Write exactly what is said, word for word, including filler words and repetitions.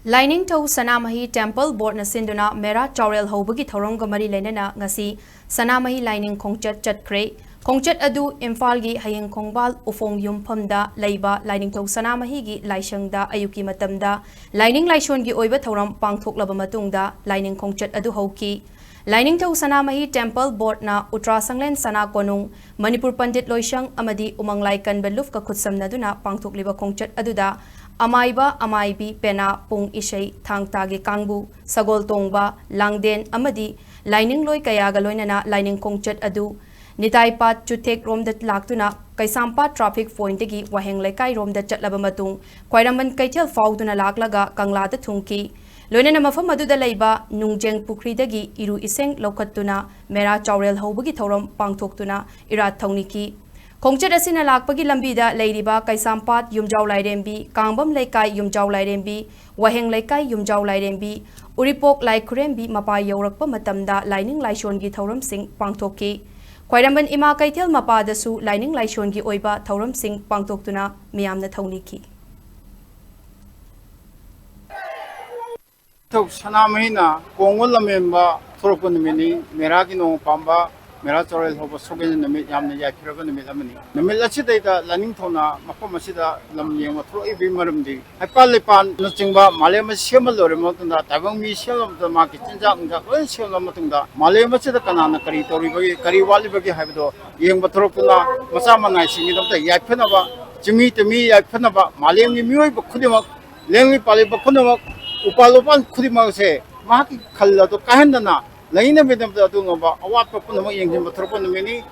ꯂꯥꯏꯅꯤꯡꯊꯧ ꯁꯅꯥꯃꯍꯤ temple ꯕꯣꯔꯗꯅ ꯁꯤꯟꯗꯨꯅ ꯃꯦꯔꯥ ꯆꯥꯎꯔꯦꯜ ꯍꯧꯕꯒꯤ ꯊꯧꯔꯝꯒ ꯃꯔꯤ ꯂꯩꯅꯅ ꯉꯁꯤ ꯁꯅꯥꯃꯍꯤ ꯂꯥꯏꯅꯤꯡ ꯈꯣꯡꯆꯠ ꯆꯠꯈ꯭ꯔꯦ꯫ ꯈꯣꯡꯆꯠ ꯑꯗꯨ ꯏꯝꯐꯥꯜꯒꯤ ꯍꯌꯦꯡ ꯈꯣꯡꯕꯥꯜ ꯎꯐꯣꯡ ꯌꯨꯝꯐꯝꯗ ꯂꯩꯕ ꯂꯥꯏꯅꯤꯡꯊꯧ ꯁꯅꯥꯃꯍꯤꯒꯤ ꯂꯥꯏꯁꯪꯗ ꯑꯌꯨꯛꯀꯤ ꯃꯇꯝꯗ ꯂꯥꯏꯅꯤꯡ ꯂꯥꯏꯁꯣꯟꯒꯤ ꯑꯣꯏꯕ ꯊꯧꯔꯝ ꯄꯥꯡꯊꯣꯛꯂꯕ ꯃꯇꯨꯡꯗ ꯂꯥꯏꯅꯤꯡ ꯈꯣꯡꯆꯠ ꯑꯗꯨ ꯍꯧꯈꯤ꯫ ꯂꯥꯏꯅꯤꯡꯊꯧ ꯁꯅꯥꯃꯍꯤ ꯇꯦꯝꯄꯜ ꯕꯣꯔꯗꯅ ꯎꯇ꯭ꯔꯥ ꯁꯪꯂꯦꯟ ꯁꯅꯥ ꯀꯣꯅꯨꯡ, ꯃꯅꯤꯄꯨꯔ ꯄꯟꯗꯤꯠ ꯂꯣꯏꯁꯪ ꯑꯃꯗꯤ ꯎꯃꯪꯂꯥꯏ ꯀꯟꯕ ꯂꯨꯞꯀ ꯈꯨꯠꯁꯝꯅꯗꯨꯅ ꯄꯥꯡꯊꯣꯛꯂꯤꯕ ꯈꯣꯡꯆꯠ ꯑꯗꯨꯗ ꯑꯃꯥꯏꯕ, ꯑꯃꯥꯏꯕꯤ, ꯄꯦꯅꯥ, ꯄꯨꯡ ꯏꯁꯩ, ꯊꯥꯡ ꯇꯥꯒꯤ ꯀꯥꯡꯕꯨ, ꯁꯒꯣꯜ ꯇꯣꯡꯕ, ꯂꯥꯡꯗꯦꯟ ꯑꯃꯗꯤ ꯂꯥꯏꯅꯤꯡꯂꯣꯏ ꯀꯌꯥꯒ ꯂꯣꯏꯅꯅ ꯂꯥꯏꯅꯤꯡ ꯈꯣꯡꯆꯠ ꯑꯗꯨ ꯅꯤꯇꯥꯏꯄꯥꯠ ꯆꯨꯊꯦꯛꯔꯣꯝꯗ ꯂꯥꯛꯇꯨꯅ ꯀꯩꯁꯥꯝꯄꯥꯠ ꯇ꯭ꯔꯥꯐꯤꯛ ꯄꯣꯏꯟꯠꯇꯒꯤ ꯋꯥꯍꯦꯡ ꯂꯩꯀꯥꯏꯔꯣꯝꯗ ꯆꯠꯂꯕ ꯃꯇꯨꯡ ꯈ꯭ꯋꯥꯏꯔꯝꯕꯟ ꯀꯩꯊꯦꯜ ꯐꯥꯎꯗꯨꯅ ꯂꯥꯛꯂꯒ ꯀꯪꯂꯥꯗ ꯊꯨꯡꯈꯤ꯫ ꯂꯣꯏꯅꯅ ꯃꯐꯝ ꯑꯗꯨꯗ ꯂꯩꯕ ꯅꯨꯡꯖꯦꯡ ꯄꯨꯈ꯭ꯔꯤꯗꯒꯤ ꯏꯔꯨ ꯏꯁꯤꯡ ꯂꯧꯈꯠꯇꯨꯅ ꯃꯦꯔꯥ ꯆꯥꯎꯔꯦꯜ ꯍꯧꯕꯒꯤ ꯊꯧꯔꯝ ꯄꯥꯡꯊꯣꯛꯇꯨꯅ ꯏꯔꯥꯠ ꯊꯧꯅꯤꯈꯤ꯫ ꯈꯣꯡꯆꯠ ꯑꯁꯤꯅ ꯂꯥꯛꯄꯒꯤ ꯂꯝꯕꯤꯗ ꯂꯩꯔꯤꯕ ꯀꯩꯁꯥꯝꯄꯥꯠ ꯌꯨꯝꯖꯥꯎ ꯂꯥꯏꯔꯦꯝꯕꯤ, ꯀꯥꯡꯕꯝ ꯂꯩꯀꯥꯏ ꯌꯨꯝꯖꯥꯎ ꯂꯥꯏꯔꯦꯝꯕꯤ, ꯋꯥꯍꯦꯡ ꯂꯩꯀꯥꯏ ꯌꯨꯝꯖꯥꯎ ꯂꯥꯏꯔꯦꯝꯕꯤ, ꯎꯔꯤꯄꯣꯛ ꯂꯥꯏ ꯈꯨꯔꯦꯝꯕꯤ ꯃꯄꯥ ꯌꯧꯔꯛꯄ ꯃꯇꯝꯗ ꯂꯥꯏꯅꯤꯡ ꯂꯥꯏꯁꯣꯟꯒꯤ ꯊꯧꯔꯝꯁꯤꯡ ꯄꯥꯡꯊꯣꯛꯈꯤ꯫ ꯈ꯭ꯋꯥꯏꯔꯝꯕꯟ ꯏꯃꯥ ꯀꯩꯊꯦꯜ ꯃꯄꯥꯗꯁꯨ ꯂꯥꯏꯅꯤꯡ ꯂꯥꯏꯁꯣꯟꯒꯤ ꯑꯣꯏꯕ ꯊꯧꯔꯝꯁꯤꯡ ꯄꯥꯡꯊꯣꯛꯇꯨꯅ ꯃꯤꯌꯥꯝꯅ ꯊꯧꯅꯤꯈꯤ꯫ ꯅꯤꯡꯊꯧ ꯁꯅꯥꯃꯍꯤꯅ ꯀꯣꯡꯕ ꯂꯝꯍꯦꯟꯕ ꯊꯣꯔꯛꯄ ꯅꯨꯃꯤꯠꯅꯤ꯫ ꯃꯦꯔꯥꯒꯤ ꯅꯣꯡꯃ ꯄꯥꯟꯕ, ꯃꯦꯔꯥ ꯆꯥꯎꯔꯦꯜ ꯍꯧꯕ ꯁꯒꯣꯜꯁꯦꯟ ꯅꯨꯃꯤꯠ ꯌꯥꯝꯅ ꯌꯥꯏꯐꯔꯕ ꯅꯨꯃꯤꯠ ꯑꯃꯅꯤ꯫ ꯅꯨꯃꯤꯠ ꯑꯁꯤꯗꯩꯗ ꯂꯥꯏꯅꯤꯡꯊꯧꯅ ꯃꯐꯝ ꯑꯁꯤꯗ ꯂꯝ ꯌꯦꯡꯕ ꯊꯣꯛꯂꯛꯏꯕꯒꯤ ꯃꯔꯝꯗꯤ ꯍꯩꯄꯥꯜ ꯂꯩꯄꯥꯜꯅꯆꯤꯡꯕ ꯃꯥꯂꯦꯝ ꯑꯁꯤ ꯁꯦꯝꯕ ꯂꯣꯏꯔꯕ ꯃꯇꯨꯡꯗ, ꯇꯥꯏꯕꯪ ꯃꯤ ꯁꯦꯝꯂꯕ ꯃꯇꯨꯡꯗ, ꯃꯥꯒꯤ ꯆꯤꯟꯖꯥꯛ ꯅꯨꯡꯖꯥꯛ ꯂꯣꯏꯅ ꯁꯦꯝꯂꯕ ꯃꯇꯨꯡꯗ, ꯃꯥꯂꯦꯝ ꯑꯁꯤꯗ ꯀꯅꯥꯅ ꯀꯔꯤ ꯇꯧꯔꯤꯕꯒꯦ, ꯀꯔꯤ ꯋꯥꯠꯂꯤꯕꯒꯦ ꯍꯥꯏꯕꯗꯣ ꯌꯦꯡꯕ ꯊꯣꯔꯛꯇꯨꯅ ꯃꯆꯥ ꯃꯅꯥꯏꯁꯤꯡꯒꯤꯗꯃꯛꯇ ꯌꯥꯏꯐꯅꯕ, ꯆꯤꯡꯃꯤ ꯇꯝꯃꯤ ꯌꯥꯏꯐꯅꯕ, ꯃꯥꯂꯦꯝꯒꯤ ꯃꯤꯑꯣꯏꯕ ꯈꯨꯗꯤꯡꯃꯛ, ꯂꯦꯡꯃꯤ ꯄꯥꯜꯂꯤꯕ ꯄꯨꯝꯅꯃꯛ, ꯎꯄꯥꯜ ꯋꯥꯄꯥꯜ ꯈꯨꯗꯤꯡꯃꯛ ꯑꯁꯦ ꯃꯍꯥꯛꯀꯤ ꯈꯜ ꯑꯗꯨ ꯀꯥꯏꯍꯟꯗꯅ ꯂꯩꯅꯕꯒꯤꯗꯃꯛꯇ ꯑꯗꯨꯒꯨꯝꯂꯕ ꯑꯋꯥꯠꯄ ꯄꯨꯝꯅꯃꯛ ꯌꯦꯡꯁꯤꯟꯕ ꯊꯣꯔꯛꯄ ꯅꯨꯃꯤꯠꯅꯤ꯫